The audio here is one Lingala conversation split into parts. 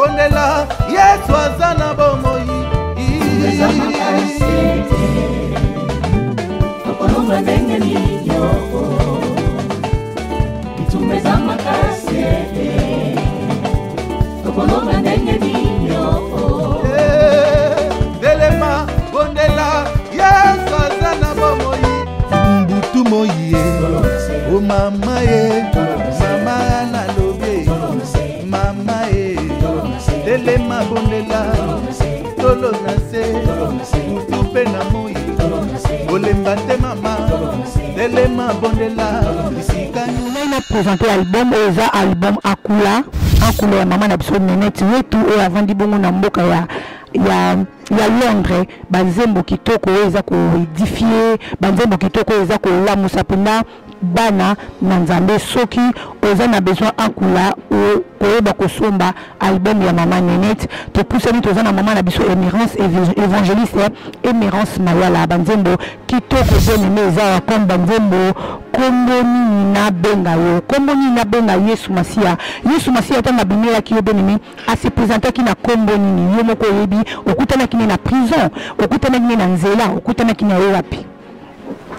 bondela Yesu aza na bomoi. Eza makasi te, tokolonga ndenge nini yo? Bitumba eza makasi te, tokolonga ndenge nini yo? Eh, telema bondela Yesu aza na bomoi. Mbutu moi ye o mama ye mama nalobi mama ye telema bondela tolo na se butu mpe na moi kolemba te mama telema bondela bisika. Ngai na présente album oyo eza album Akula Akula ya mama na biso Nenette Wetu oyo avandi bongo na mboka ya Londres. Banzembo kitoko oyo eza koédifier, banzembo kitoko oyo eza kolamusa mpenza bana na Nzambe. Soki oza na besoin Akula, koyeba kosomba album ya mama Nenette. Topusani, toza na mama na biso Emirance, évangéliste Emirance Mayala. Banzembo kitoko, bien-aimé, eza comme banzembo "Kombo nini nabenga yo", "Kombo nini nabenga Yesu Masiya". Yesu Masiya ntango abimelaki yo, bien-aimé, ase présentaki na kombo nini? Yo moko oyebi. Okutanaki ne na prison, okutanaki ne na nzela, okutanaki na ye wapi?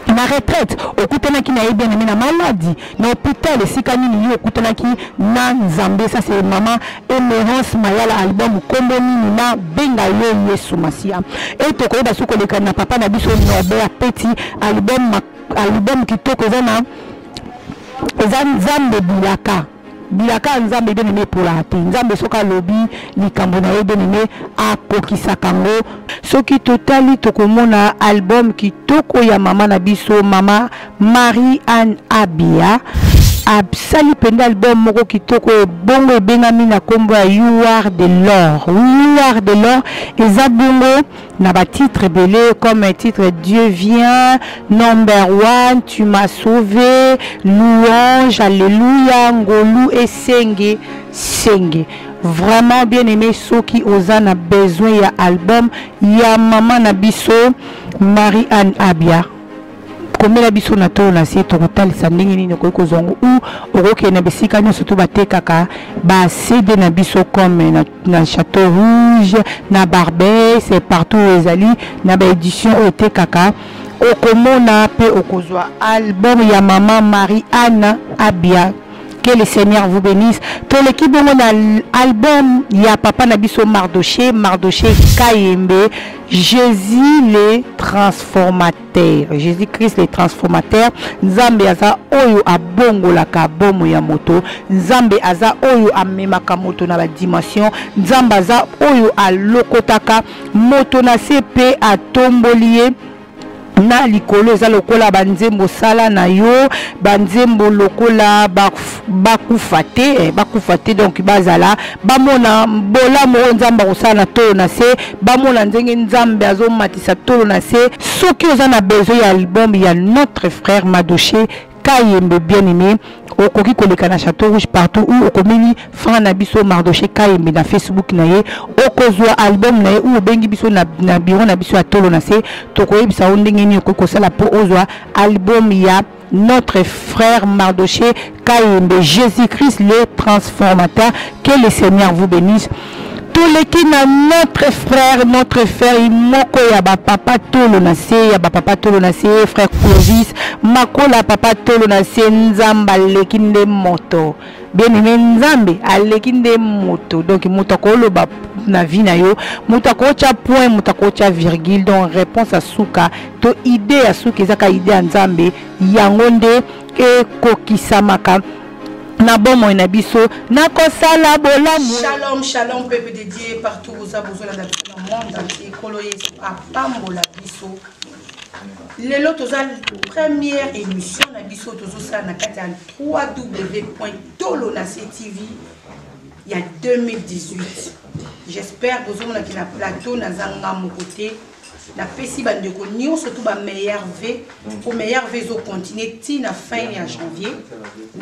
Na retraite okutanaki na ye? Bien aimé, na maladie, na hôpital, esika nini yo okutanaki na Nzambe? Ça, c'est mama Emerance Mayala, album "Kombo nini na benga yo Yesu Masiya". E tokoyeba soki koleka na papa na biso Norbert Peti, album kitoko eza na eza "Nzambe bilaka". Bilaka ya Nzambe, bien-aimé, epolaka te. Nzambe soki alobi likambo na ye, bien-aimé, akokisaka yango. Soki totali, tokomona album kitoko ya mama na biso, mama Marie Anne Abia. Asali mpenza album moko kitoko ebongo ebengami na nkombo ya "You are the Lord". "You are the Lord" eza bongo na batitre ebele comme titre "Dieu vient", "Number One", "Tu m'as sauvé", "Louange", "Alléluia", "Ngolu esenge senge". Vraiment, bien aimé, soki oza na besoin ya album ya mama na biso Marie Anne Abia, komela biso na tolo na se, tokotalisa ndenge nini okoki kozwa yango ou okokende na bisika nyonso to batekaka ba CD na biso comme na Château Rouge, na Barbès, partout oyo ezali na baédition oyo etekaka, okomona mpe okozwa album ya mama Marie Anne Abia. Que le Seigneur vous bénisse. Toleki bongo na album ya papa na biso Mardoché, Mardoché Kayembe, "Jésus le transformateur". Jésus-Christ le transformateur. Nzambe aza oyo abongolaka bomo ya moto. Nzambe aza oyo amemaka moto na ba dimension. Nzambe aza oyo alokotaka moto na se pe atomboli ye na likolo. Eza lokola banzembo "Sala na yo", banzembo lokola "Bakufa te", "Bakufa te". Donc bazala bamona bolamu oyo Nzambe akosala na tolo na se, bamona ndenge Nzambe azomatisa tolo na se. Soki oza na besoin ya album ya notre frère Madoche Kayembe, bien aimé, okoki koleka na Château Rouge, partout ou okomeli frère na biso Mardoché Kayembe na Facebook na ye, okozwa album na ye, ou obengi biso na bureau na biso ya tolo na se, tokoyebisa yo ndenge nini okoki kosala mpo ozwa album ya notre frère Mardoché Kayembe, "Jésus-Christ le transformateur". Que le Seigneur vous bénisse. Toleki na notre frère moko ya bapapa tolo na se, ya bapapa tolo na se, frère Clovis Makola, papa tolo na se. Nzambe aleki nde moto, bien aimé. Nzambe aleki nde moto. Donc moto akoloba na vie na yo, moto akotya point, moto akotya virgule. Donc réponse ya suka to idée ya suka ezaka idée ya Nzambe. Yango nde ekokisamaka na bomoi na biso nakosala bolamu. Shalom, shalom, peuple de Dieu, partout où vous avez besoin dans le monde entier. Nkolo Yesu apambola biso. Lelo toza première émission na biso tozosala na kati ya www.tolonase TV ya 2018. J'espère bozomonaki na plateau naza nga moko te. Napesi bandeko nyonso to bameilleurs vœux po meilleurs vœux ezocontinue ti na fin ya janvier.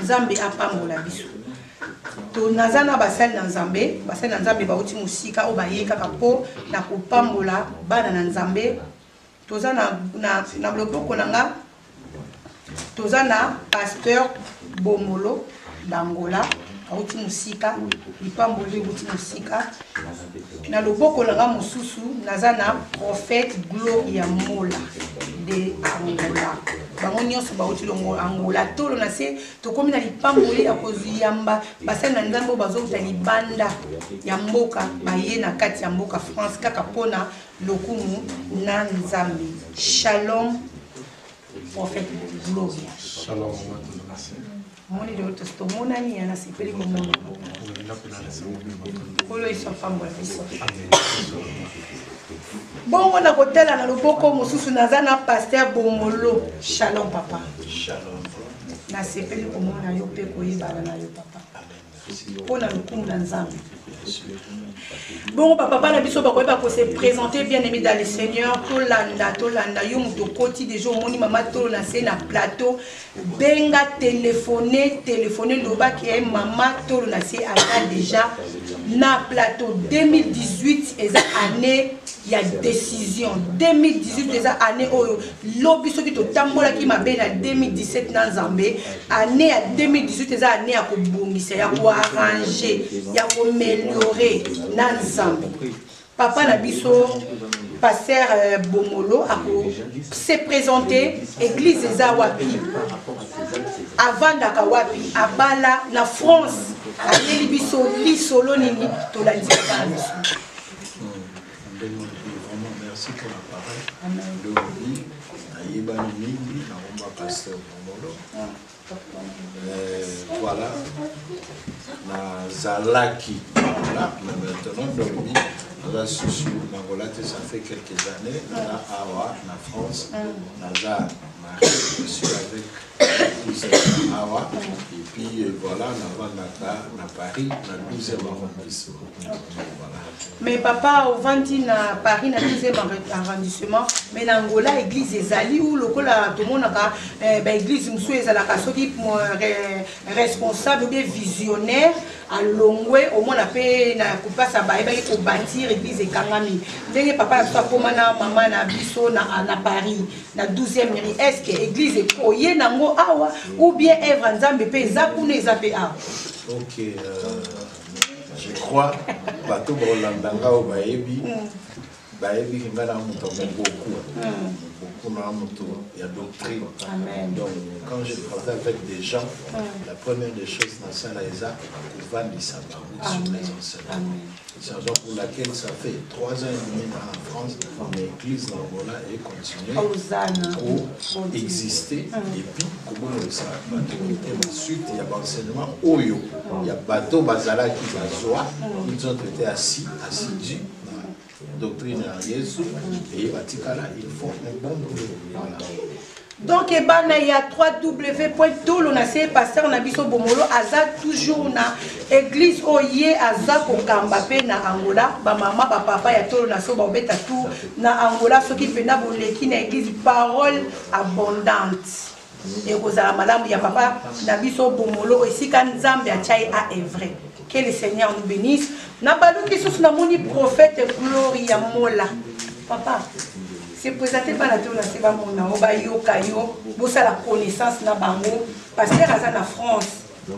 Nzambe apambola biso. To naza na basali na Nzambe, basali na Nzambe bauti mosika oyo baye kaka mpo na kopambola bana na Nzambe. Toza na loboko na nga, toza na pasteur Bomolo d'Angola. Auti mosika, lipamboli euti mosika. Na loboko na nga mosusu naza na prophète Gloria Mola de Angola. Bango nyonso bauti longo Angola. Tolo na se tokomi na lipamboli ya koziyamba basali na Nzambe oyo bazouta libanda ya mboka, baye na kati ya mboka France kaka mpona lokumu na Nzambe. Shalom prophète Gloria. Shalom mama. Moni lelo tomonani ya nasepeli komona. Nkolo Yesu apambola biso. Bongo na kotala na loboko mosusu naza na pasteur Bomolo. Shalom papa. Shalom. Nasepeli komona yo mpe koyebana na yo papa. Mpo na lokumu na Nzambe. Bongo bapapa na biso bakoyeba kose présenter, bien aimé dans le Seigneur. Tolanda, tolanda yo moto okoti deja, omoni mama Tolo na se na plateau, benga, telefone, telefone, lobaki ye mama Tolo na se aza deja na plateau. 2018 eza année ya décision. 2018 eza année oyo lobi soki totambolaki mabe na 2017 na Nzambe, année ya 2018 eza année ya kobongisa, ya koarranger, ya koaméliorer na Nzambe. Papa na biso pasteur Bomolo ako se présenter. Église eza wapi, avandaka wapi, abala na France, ayeli biso lisolo nini? Tolandi papa na biso. Vraiment, merci pour la parole. Lobi nayebani mingi nakomba pasteur Bomolo. Voilà, nazalaki Angola, mais maintenant dolobi naza susu na Angola te. Ça fait quelques années naza awa na France. Naza marié, je suis avec épouse awa et puis voilà, navandaka na Paris na 12e arrondissement. Voilà. Mais papa, ovandi na Paris na 12e arrondissement, mais na Angola église ezali ou lokola tomonaka baéglise mosusu ezalaka, soki responsable ou bien visionnaire alongwe, omona mpe na kopasa bayebaki kobâtir église ekangami. Ndenge papa na biso akóma na mama na biso na Paris na 12e rue, est ce que église ekoye nango awa ou bien œuvre ya Nzambe mpe eza kuna, eza mpe awa? Ok, je crois bato baolanda nga oyo bayebi, bayebi nga na moto ya moboku, moboku na moto ya doctrine. Amen. Donc quand je travaille avec des gens, la première des choses nasala eza kovandisa bango sur les enseignements. Amen. C'est la raison pour laquelle ça fait 3 ans et demi en France, mais l'église d'Angola est continuée Hosanna. pour exister et puis komonisa bato mitema suite ya baenseignement oyo ya bato bazalaki bazwa. Ils ont été assis, assidus na doctrine ya Yesu et batikala, ils font un bon boulot. Voilà. Donc ebana ya 3w tolo na se, pasteur na biso Bomolo aza toujours na église oyo ye aza kokamba mpe na Angola. Bamama, bapapa ya Tolo na so baobeta tour na Angola, soki mpena boleki na église Parole Abondante, ekozala malamu ya papa na biso Bomolo, esika Nzambe atia ye aœuvrer. Que le Seigneur nous bénisse. Na baluki lisusu, namoni prophète Gloria Mola. Papa, se présente bana to na se, bamona o bayoka yo, bosala connaissance na bango. Pasteur aza na France,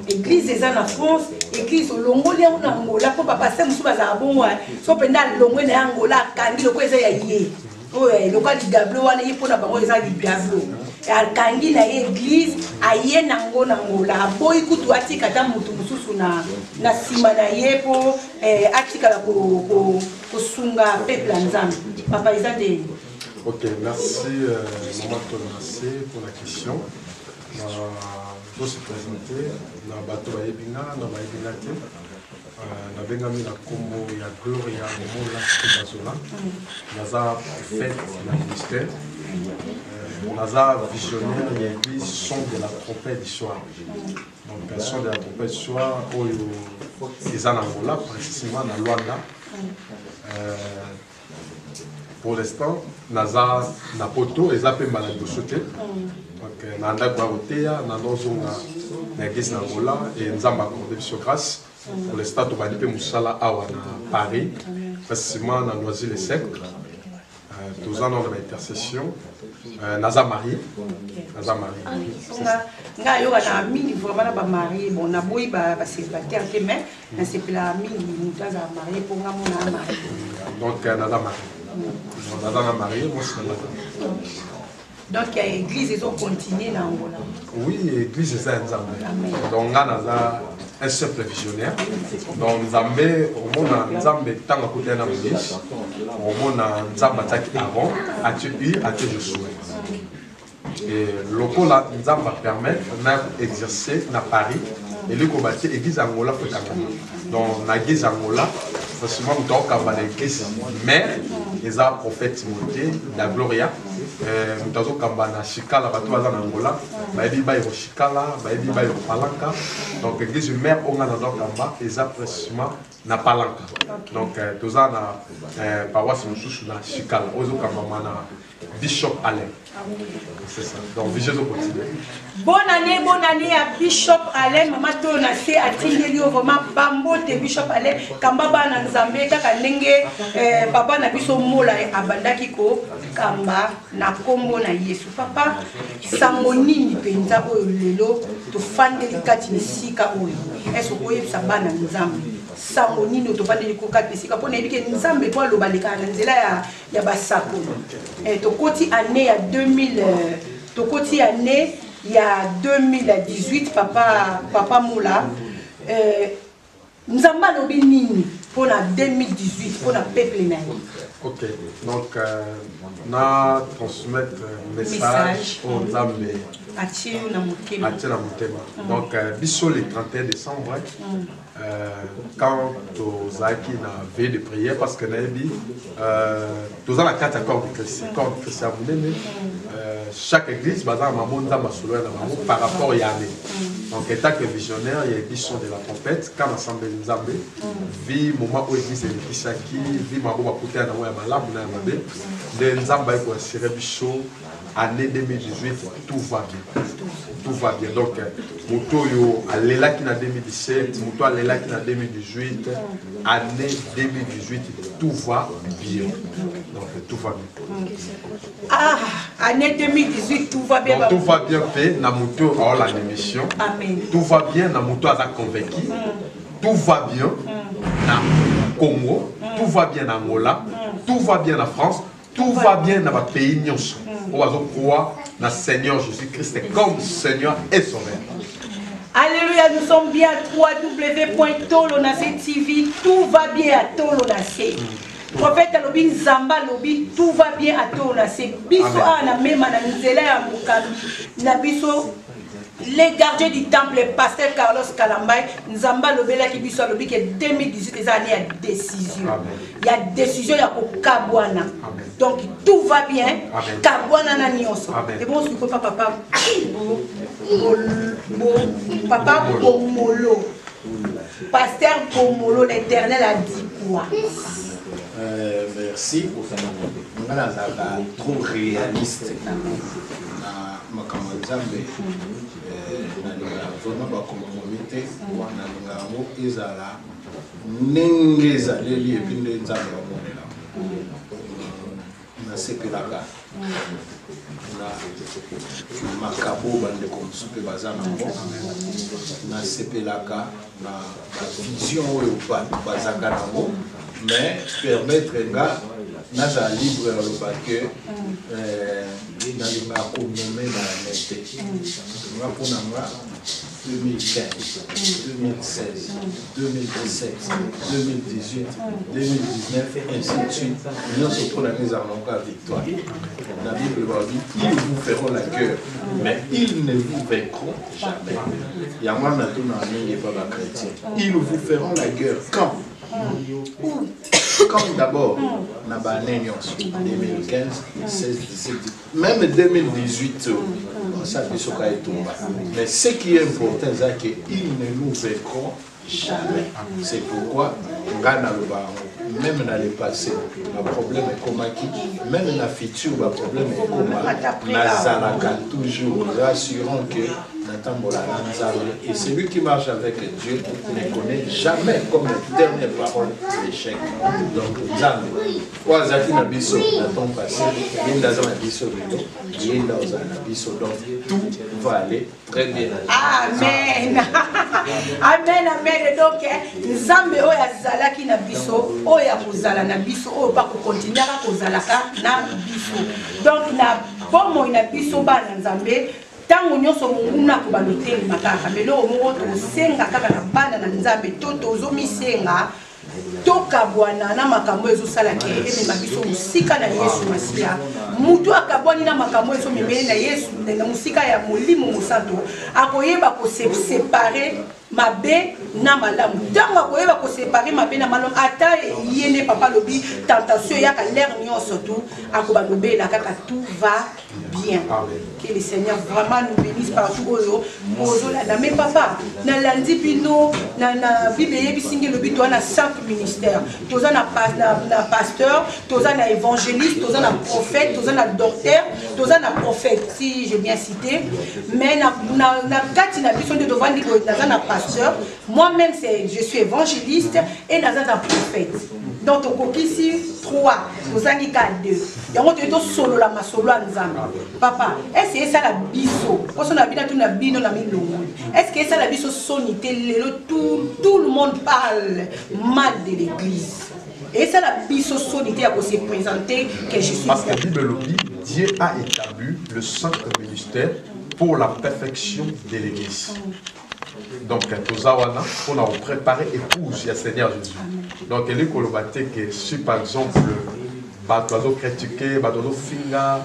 église eza na France. Église olongoli yango na Angola mpo bapasteur mosusu bazala bongo, so mpenza alongwe na ye Angola, akangi loko eza ya ye oyo lokola ligablo wana ye mpona bango eza ligablo. Akangi na ye église, aye nango na Angola, aboyi kutu atika ata motu mosusu na nsima na ye mpo atikala kosunga peuple ya Nzambe. Papa, eza nde Ok, merci Maman Tonase pour la question. Je se présenter na bato bayebi nga na bayebi nga te. Nabengami na nkombo ya Gloria Momola Bazola. Naza prophète na ministère, naza visionnaire ya église Son de la Trompette du Soir. Donc Son de la Trompette du Soir oyo eza na Angola, précisément na Luanda. Pour l'instant naza na poto, eza mpe mbala liboso te. Donc na ndako ya koteya na nozonga na église na Angola e Nzambe accorde biso grâce. Pour l'instant tobandi mpe mosala awa na Paris, précisément na Noisy le Sec. Toza nano na baintercession. Naza marié, naza marié. Nga ayokaka mingi vraiment na bamarie. Bon, naboyi bacélibataire te, mais nasepelaka mingi moto azala marié, mpo nga mona marié. Donc naza marié, naza na marié, mwasi na nga. Donc ya église ezocontinue na Angola? Oui, église eza ya Nzambe. Donc nga naza un simple visionnaire. Donc Nzambe, omona Nzambe ntango akutani na Moïse, omona Nzambe atiaki Aaron, atie Hur, atie Josué. Et lokola Nzambe apermettre na exercer na Paris, eloko batie église Angola fo ekangama. Donc na église Angola, facilement moto akokamba na église mère eza prophète Timothée da Gloria. Moto azokamba na Shikala, bato baza na Angola bayebi Bayero Shikala, bayebi Bayero Palanka. Donc église mère oyo nga nazokamba eza précisément na Palanka. Donc toza na paroisse mosusu na Shikala oyo ezokambama na Bishop Alain. C'est ça. Donc vision ezocontinue. Bonne année, bonne année à Bishop Alain. Mama to na se atindeli yo vraiment bambote. Bishop Alain, kamba bana Nzambe kaka ndenge papa na biso Mola abandaki ko kamba na kombo na Yesu. Papa, sango nini mpenza oyo lelo tofandeli kati na esika oyo? Est-ce okoyebisa bana Nzambe sango nini oyo tofandeli ko kati na esika? Mpo nayebi ke Nzambe mpo aloba lekaka na nzela ya basakoli. Tokoti année ya 2000, tokoti année ya 2018. Papa Mola, Nzambe alobi nini mpona 2018 mpona peuple na ye? Ok, donc na transmettre message oyo Nzambe atie yo na motema. Atie na motema. Donc biso le 31 décembre, quand tozalaki na veille de prière, parce que nayebi toza na kati ya corps de Christ, corps de Christ ya monene, chaque église baza na mamo Nzambe asolola na bango par rapport ya année. Donc étant que visionnaire ya édition de la trompette, quand nasambeli Nzambe, vi moment oyo église elekisaki, vi mabo bakutana nango ya malamu na ya mabe, nde Nzambe aye koassurer biso année 2018, tout va bien, tout va bien. Donc moto oyo alelaki na 2017, moto alelaki na 2018, année 2018, tout va bien. Donc tout va bien. Ah, année 2018, tout va bien. Donc, tout va bien mpe na moto aolanda émission. Amen. Tout va bien na moto aza convaincu. Tout va bien na Congo, tout va bien na Angola, tout va bien na France, tout va bien na bapays nyonso oyo bazocroire na Seigneur Jésus Christ comme Seigneur et Sauveur. Alléluia, nous sommes bien à www.tolonase TV. Tout va bien à Tolonase. Prophète alobi, Nzambe alobi, tout va bien à Tolonase. Biso awa na mema na nzela ya mokambi na biso, les gardiens du temple, pasteur Carlos Kalambay, Nzambe alobelaki biso, alobi ke 2018 eza année ya décision. Ya décision ya kokabwana. Donc tout va bien. Kabwana na nyonso. Amen. Et bon, sikoyo papa papa bo, bo, bo, papa Bomolo. Pasteur Bomolo, l'Éternel a dit quoi? Merci. Nga nazalaka trop réaliste na makambo ya Nzambe. Nalingaka vraiment bacompromis te, nalinga yango ezala ndenge ezaleli et puis nde Nzambe amonela. Nasepelaka na makabo bandeko mosusu mpe baza nango, nasepelaka na bavision oyo bato bazalaka nango, mais permettre nga nazala libre ya loba ke nalingaka konommer baannée te. Nga, mpo na nga, 2015, 2016, 2017, 2018, 2019, ainsi de suite, nyonso mpo na nga ezala nango ya victoire. Na Bible balobi: "Ils vous feront la guerre, mais ils ne vous vaincront jamais." Yango wana natunaka mingi epa bachrétien: ils vous feront la guerre quand? Quand d'abord? Na baannée nyonso, 2015, 16, 17, même 2018, ça biso ka etumba. Mais ce qui est important eza que ils ne nous vaincront jamais. C'est pourquoi nga naloba yango: même na le passé baproblème ekomaki, même na futur baproblème ekoma, nazalaka toujours rassurant que na Natambola na Nzambe. Et celui qui marche avec Dieu ne connaît jamais comme dernière parole l'échec. Donc Nzambe, oyo azalaki na biso na temps passé, ye nde aza na biso lelo, ye nde azala na biso. Donc tout va aller très bien. Amen. Amen, amen. Donc Nzambe oyo azalaki na biso, oyo akozala na biso, oyo bakokontinuaka kozalaka na biso. Donc na bomoi na biso bana Nzambe, ntango nyonso monguna akobanda otelema kaka, mais eloko moko tosenga kaka na bana na Nzambe to tozomisenga, tokabwana na makambo ezosala ke emema biso mosika na Yesu Masiya. Moto akabwani na makambo ezomemele na Yesu na mosika ya Molimo Mosantu, akoyeba kosepare mabe na malamu. Ntango akoyeba kosepare mabe na malamu, ata ye nde papa alobi tentation eyaka lere nyonso tu, akobanda obela kaka tout va bien. Que le Seigneur vraiment nous bénisse partout oyo ozolanda. Mais papa, nalandi bino na, na Bible eyebisi nge elobi toza na 5 ministères. Toza na, na, na pasteur, toza na évangéliste, toza na prophète, toza na docteur, toza na prophète, si j'ai bien cité. Mais na, na, na kati na biso nde tovandi boye, naza na pasteur, moi-même c'est, je suis évangéliste et naza na prophète. Donc tokokisi 3, tozangi ka 2. Yango toye tosolola masolo ya Nzambe. Papa, est-ce que esala biso poso na bino tuna bino na milongoli, est-ce que esala biso soni te lelo tout le monde parle mal de l'église? Esala biso soni te ya ko se présenter que je suis Parce que Bible elobi, Dieu a établi le saint ministère pour la perfection de l'église. Donc toza wana mpona kopréparer épouse ya Seigneur Jésus. Donc elingi koloba te ke si par exemple bato bazocritiquer, bato bazofinga,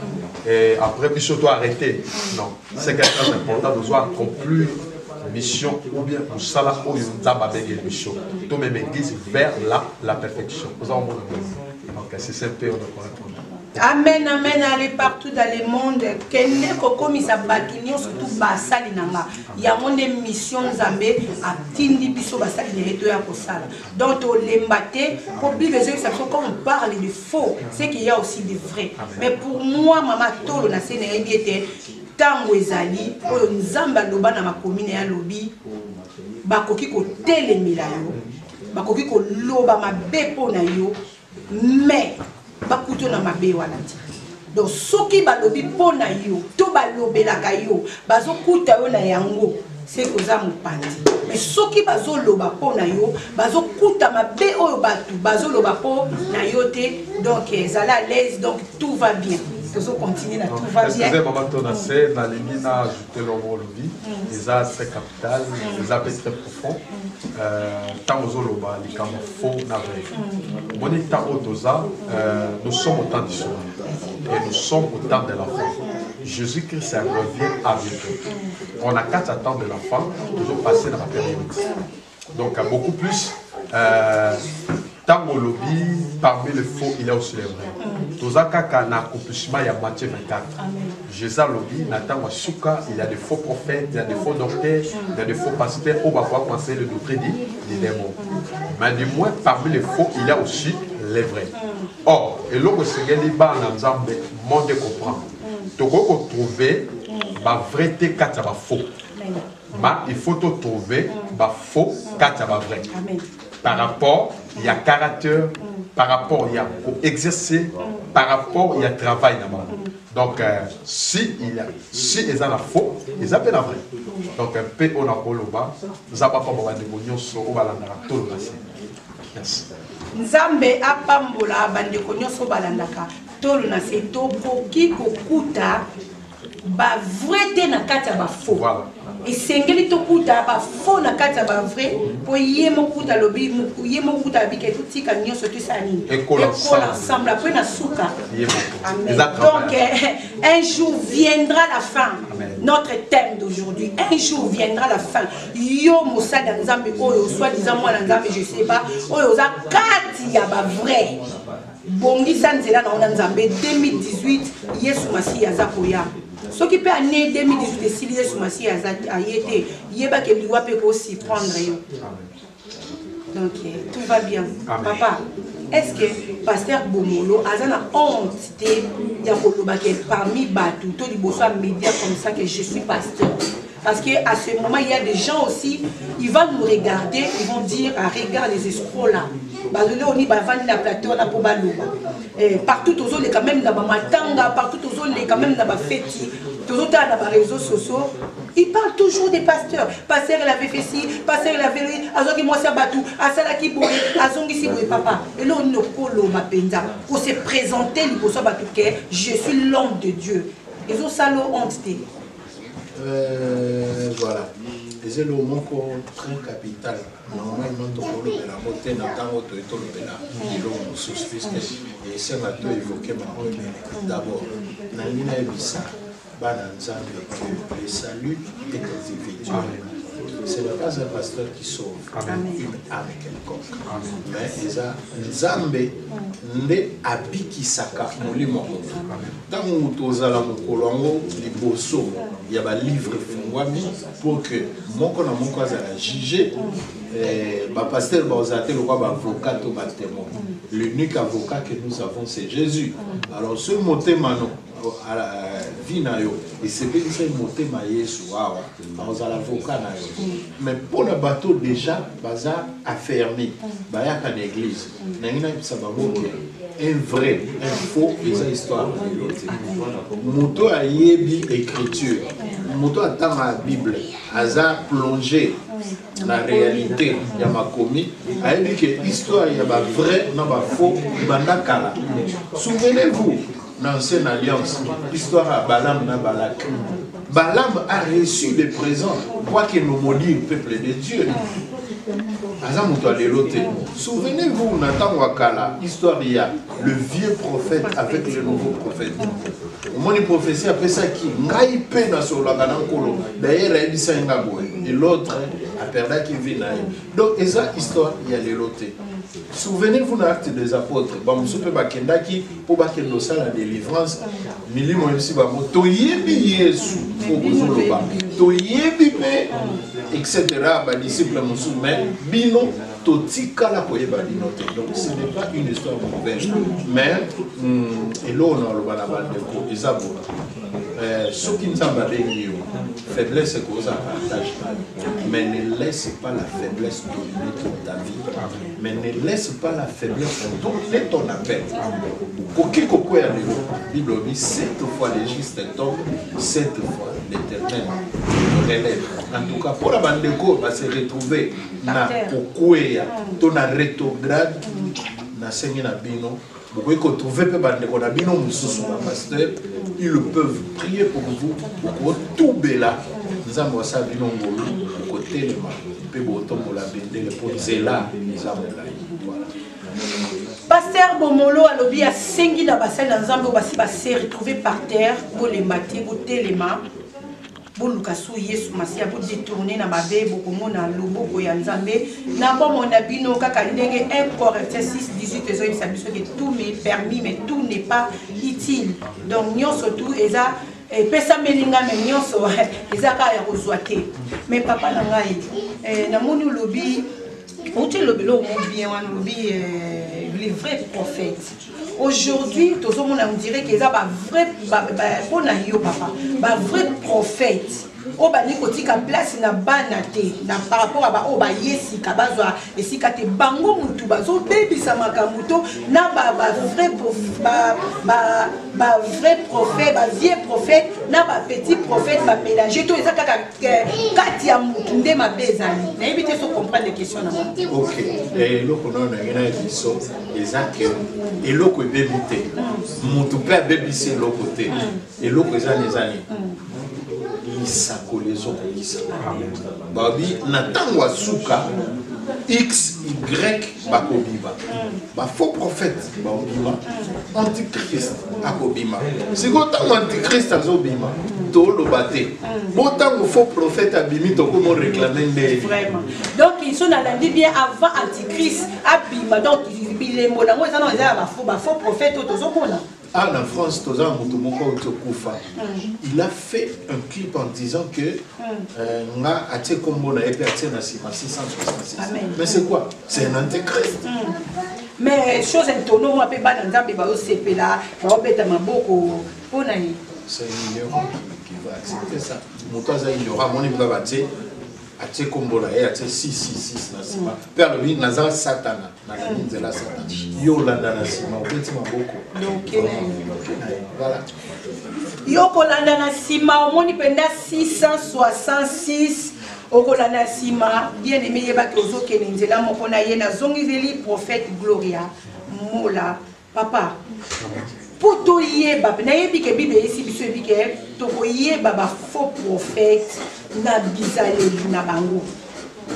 et après biso to arrêter. Non, c'est quelque chose d'important, tozwa accomplir mission ou bien mosala oyo Nzambe abengeli biso, tomema église vers la perfection. Oza komona? Donc c'est ça mpe on a répondre. Amen, amen. Allez partout dans le monde, kende kokomisa bato nyonso tu basali na nga. Yango nde mission Nzambe atindi biso basali na ye toya kosala. Donc tolemba te, po Bible ezoyebisa biso, quand on parle de faux, c'est qu'il y a aussi de vrai. Mais pour moi, mama Tolo na se nayebi ete ntango ezali oyo Nzambe aloba na makomi na ye, alobi bakoki kotelemela yo, bakoki koloba mabe mpo na yo, mais bakuto na mabe wana te. Donc soki balobi mpo na yo to balobelaka yo, bazokuta yo na yango, c'est koza mopanzi. Mais soki bazoloba mpo na yo, bazokuta mabe oyo bato bazoloba mpo na yo te. Donc ezala à l'aise, donc tout va bien, tozocontinue na tout va bien. Excusez, mama Tona se, nalingi na ajouter longo olobi, eza très capital, eza mpe très profond. Ntango ozoloba likambo faux na vrai, omoni ntango oyo toza, nous sommes au temps du soir et nous sommes au temps de la fin. Jésus-Christ revient à bientôt. On a quatre temps de la fin, toujours passé dans la période. Donc beaucoup plus, ntango olobi parmi les faux il y a aussi les vrais, toza kaka na accomplissement ya Matthieu 24. Jésus alobi na ntango ya suka, il y a des faux prophètes, il y a des faux docteurs, il y a des faux pasteurs oyo bakoka conseiller le doctrine du démon. Mais du moins, parmi les faux il y a aussi les vrais. Or eloko esengeli bana Nzambe, monde comprendre, tokoki kotrouver bavrai te kati ya bafaux, mais il faut trouver bafaux kati ya bavrai par rapport ya caractère, par rapport ya koexercer, par rapport ya travail na bango. Donc si il y a, si eza na faux, eza mpe na vrai. Donc mpe oyo nakoloba, Nzambe apambola bandeko nyonso oyo balandaka Tolo na Se. Merci. Nzambe apambola bandeko nyonso balandaka Tolo na Se. Tokoki kokuta bavrai te na kati ya bafaux. Esengeli tokuta bafaux na kati ya bavrai, mpo ye moko kuta alobi, ye moko kuta alobi ke totika nyonso, tosala nini? Ekola ensemble. Après na suka. Ye moko. Amen. Eza Donc travail. un jour viendra la fin. Amen. Notre thème d'aujourd'hui, un jour viendra la fin. Yo mosali ya Nzambe oyo, soi-disant mwana Nzambe, je sais pas, oyo oza kati ya bavrai, bongisa nzela na yo na Nzambe. 2018 Yesu Masiya aza koya. Soki mpe année 2018 esili, Yesu Masiya aza aye te, yebake liwa mpe kosurprendre yo. Donc tout va bien. Amen. Papa, est-ce que pasteur Bomolo aza na honte te ya koloba ke parmi bato to liboso ya média comme ça que je suis pasteur? Parce que à ce moment, il y a des gens aussi, ils vont nous regarder, ils vont dire, ah, regarde les escrocs là. Bazole oni bavandi na plateau wana mpo baloba. Eh, partout tozoleka même na bamatanga, partout tozoleka même na bafeti, tozotala na baréseaux sociaux. Il parle toujours des pasteurs. Pasteur, il avait fait ci, pasteur, il avait fait azwaki mwasi ya bato, asalaki boye, azongisi boye, papa. Eloko nini okoloba mpenza kose présenter liboso ya bato ke je suis l'homme de Dieu. Ezosala honte te. Voilà, eza eloko moko très capital. Normalement tokolobela yango te na ntango toye tolobela eloko mosusu, puisque esenga to évoke bango ebele. D'abord nalingi nayebisa bana Nzambe que le salut est individuel. Ce n'est pas un pasteur qui sauve. Amen. Une âme quelconque. Amen. Mais eza Nzambe nde abikisaka molimo ya moto. Ntango moto ozala mokolo yango liboso ya balivre efungwami pour que moko na moko azala juge, eh, bapasteur baozala te lokwa baavocat to batémoin. L'unique avocat que nous avons, c'est Jésus. Alors soki motema no vi na yo esepelisaki motema Yesu, awa akozala avocat na yo. Mais mpo na bato déjà baza affermi, bayaka na église, nangi nayebisa bango ke un vrai, un faux eza histoire lelo te. Moto ayebi écriture, moto atanga Bible, aza plongé na réalité ya makomi, ayebi ke histoire ya bavrai na bafaux ebanda kala. Souvenez-vous, na ancienne alliance, histoire ya Balaam na Balak. Balaam a reçu des présents quoique nous maudit le peuple de Dieu. Aza moto ya lelo te. Souvenez-vous, na ntango ya kala, histoire ya le vieux prophète avec le nouveau prophète. Omoni prophétie apesaki ngai mpe nasololaka na Nkolo, d'ailleurs ayebisaki nga boye, et l'autre aperdaki vie na ye. Donc eza histoire ya lelo te. Souvenez-vous, na Acte des Apôtres, bamosusu mpe bakendaki mpo bakende kosala délivrance, milimo oyebisi bango: toyebi Yesu oyo bozoloba, toyebi mpe etc. Badisciple mosusu, mais bino totikala koyeba bino te. Donc ce n'est pas une histoire nouvelle. Mais eloko na oloba na bandeko eza boye: soki Nzambe abengi yo, faiblesse ekozala partage na yo, mais ne laisse pas la faiblesse dominer toute ta vie, mais ne laisse pas la faiblesse dominer ton appel. Okoki kokwea lelo, Bible olobi: sept fois le juste tombe, sept fois l'Éternel relève. En tout cas, mpona bandeko base retrouver na kokweya to na rétrograde, nasengi na bino, bokoki kotrouve mpe bandeko na bino mosusu bapasteur, ils peuvent prier pour vous. Bokotubela, Nzambe asala bino ngolu, bokotelema mpe botombola bendele, mpo nzela eza molai. Voilà. Pasteur Bomolo alobi, asengi na basali na Nzambe oyo basi base retrouve par terre, bolemba te, botelema, boluka su Yesu Masiya, bodetourne na mabe, bokomona loboko ya Nzambe na bomoi na bino. Kaka ndenge 1 Corinthiens 6 18 ezoyebisa biso ke tout m'est permis, mais tout n'est pas utile. Donc nyonso tout eza epesameli ngai, me nyonso eza kaka ya kozwa te. Mais papa na ngai, namoni olobi, outi elobi eloko mo bien wana, olobi les vrais prophètes. Aujourd'hui tozomona, on dirait que eza bavrai mpo na yo papa, bavrai prophète oyo balingi kotika place na bana te na par rapport a baoyo baye sika, bazwa esika te. Bango mutu bazobebisa makambo to na bavrai prophète, bavieux prophète na bapetit prophète bamélange to eza kaka kati ya mutu nde mabe ezali. Nayebi te so comprendre question na nga. Ok, eloko nayo nange na biso eza ke eloko ebebi te, motu mpe abebisi eloko te. Eloko eza na eza nini? Lisakoli ezokokisa. Babi na ntango ya suka, x y bakobima, bafaux prophète bakobima, antichrist akobima. Sikoyo ntango antichrist azobima, toloba te bo ntango faux prophète abimi, tokomo réclame nde. Vraiment, donc so nalandi bien, avant antichrist abima, donc bilembo nango eza na eza ya bafaux prophète oyo tozomona. Ah, na France toza na moto moko auti okufa, il a fait un clip en disant que nga atie kombo na ye mpe atie na nsima 666. Amen. Mais c'est quoi? C'est un antichrist. Mais chose étonnant, mwa mpe bana Nzambe bazosepela, baobeta maboko mpo na ye. C'est un ignorant qui va accepter ça? Moto aza ignorant, amoni mpenza batie, atie kombo na ye, atie 666 na nsima, mpe alobi naza Satana, nalandi nzela Satana. Yo olanda na nsima, obeti maboko. Voilà. Yo kolanda na nsima, omoni mpenza 666, okolanda nsima. Bien aimé, yebaki ozokende nzela moko na ye. Nazongizeli prophète Gloria Mola. Papa, mpo toyeba, nayebi ke Bible eyesi biso, yebi ke tokoyeba bafaux prophète na bizaleli na bango,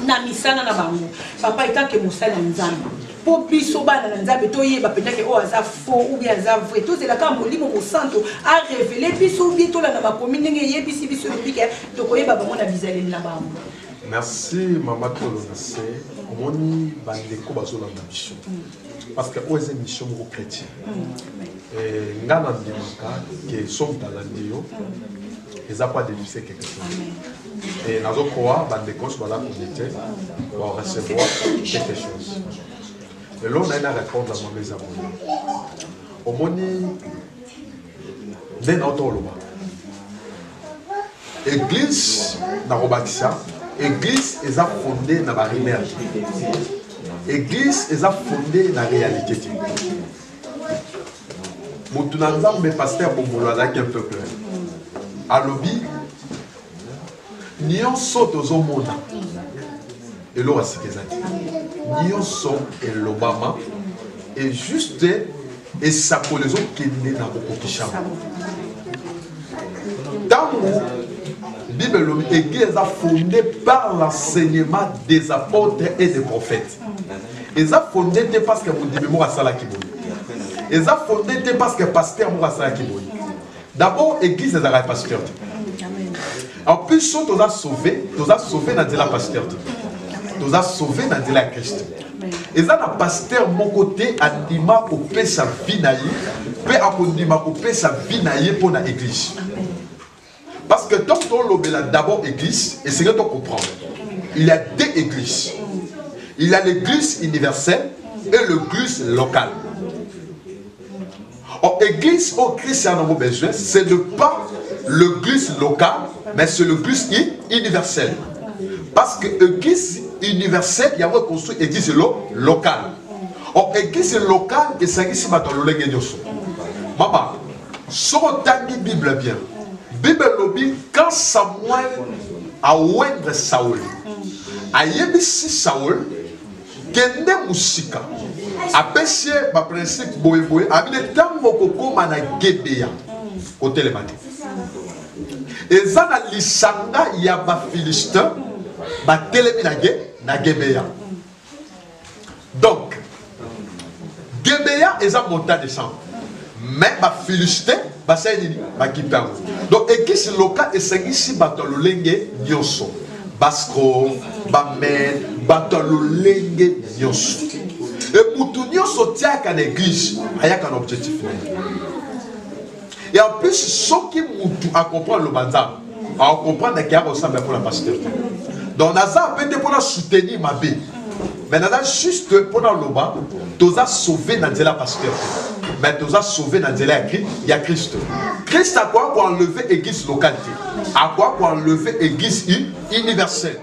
na misala na bango. Papa, etanke mosali ya Nzambe, mpo biso bana na Nzambe toyeba mpenza ke oyo aza faux ou bien aza vrai, tozela kaka Molimo Mosanto arévéler biso, ou bien tolanda makomi ndenge eyebisi biso, elobi ke tokoyeba bango na bizaleli na bango? Merci, mama Tolo. Na se omoni bandeko bazolanda biso, parce que oyo eza émission moko chrétien. Nga na ndimaka ke so moto alandi yo, eza po adénoncer quelque chose. Et nazokoa bandeko nyonso baza connecté barecevoir quelque chose. Lelo naye na répondre na mama, eza boye. Omoni nde nauta oloba, église, nakobakisa, église eza fondé na barumeur te, église eza fondé na réalité te. Motu na Nzambe, pasteur Bomolo, azalaki un peu clair, alobi nyonso tozomona, eloko ya sika eza te, nyonso elobama, et juste esakoli ezokende na kokokisama. Ntango Bible elobi église eza fondée par l'enseignement des apôtres et des prophètes, eza fondé te parce que mondimi moko asalaki boye, eza fondé te parce que pasteur moko asalaki boye. D'abord, église ezalaka ya pasteur te. En plus, so toza sauvé, toza sauvé na nzela pasteur te, toza sauvé na nzela ya Christ. Eza na pasteur moko te andima kopesa vie na ye mpe akondima kopesa vie na ye mpo na église, parce que tant tolobela d'abord église, esengeli to comprendre, il y a deux églises: il y a l'église universelle et l'église locale. Or, église au Christ a besoin, ce n'est pas l'église locale, mais c'est l'église universelle. Parce que l'église universelle, il y a construit l'église locale. Or, église locale, et ça ici, maman, soki otangi Bible bien, Bible elobi, quand Samuel aoindre Saul, ayebisi Saul kende mosika, apesi ye baprincipe boyeboye, abine ntango okokóma na Gebeya, kotelema te, eza na lisanga ya Bafilistin batelemi na Gebeya. Donc Gebeya eza montagne de sang, mais Bafilistin basali nini? Bakipe yango. Donc église locale esangisi bato ya lolenge nyonso, bascro bamen, bato ya lolenge nyonso. E mutu nyonso tiaka na église ayaka na objectif na ye. Et en plus, soki mutu acomprendre loba Nzambe, acomprendre ke akosambela mpona pasteur te. Donc naza mpe te mpona soutenir mabe, mais naza juste mpona loba toza sauvé na nzela pasteur te, mais toza sauvé na nzela ya Christ. Christ akoka koenlever église locale te, akoka koenlever église universelle.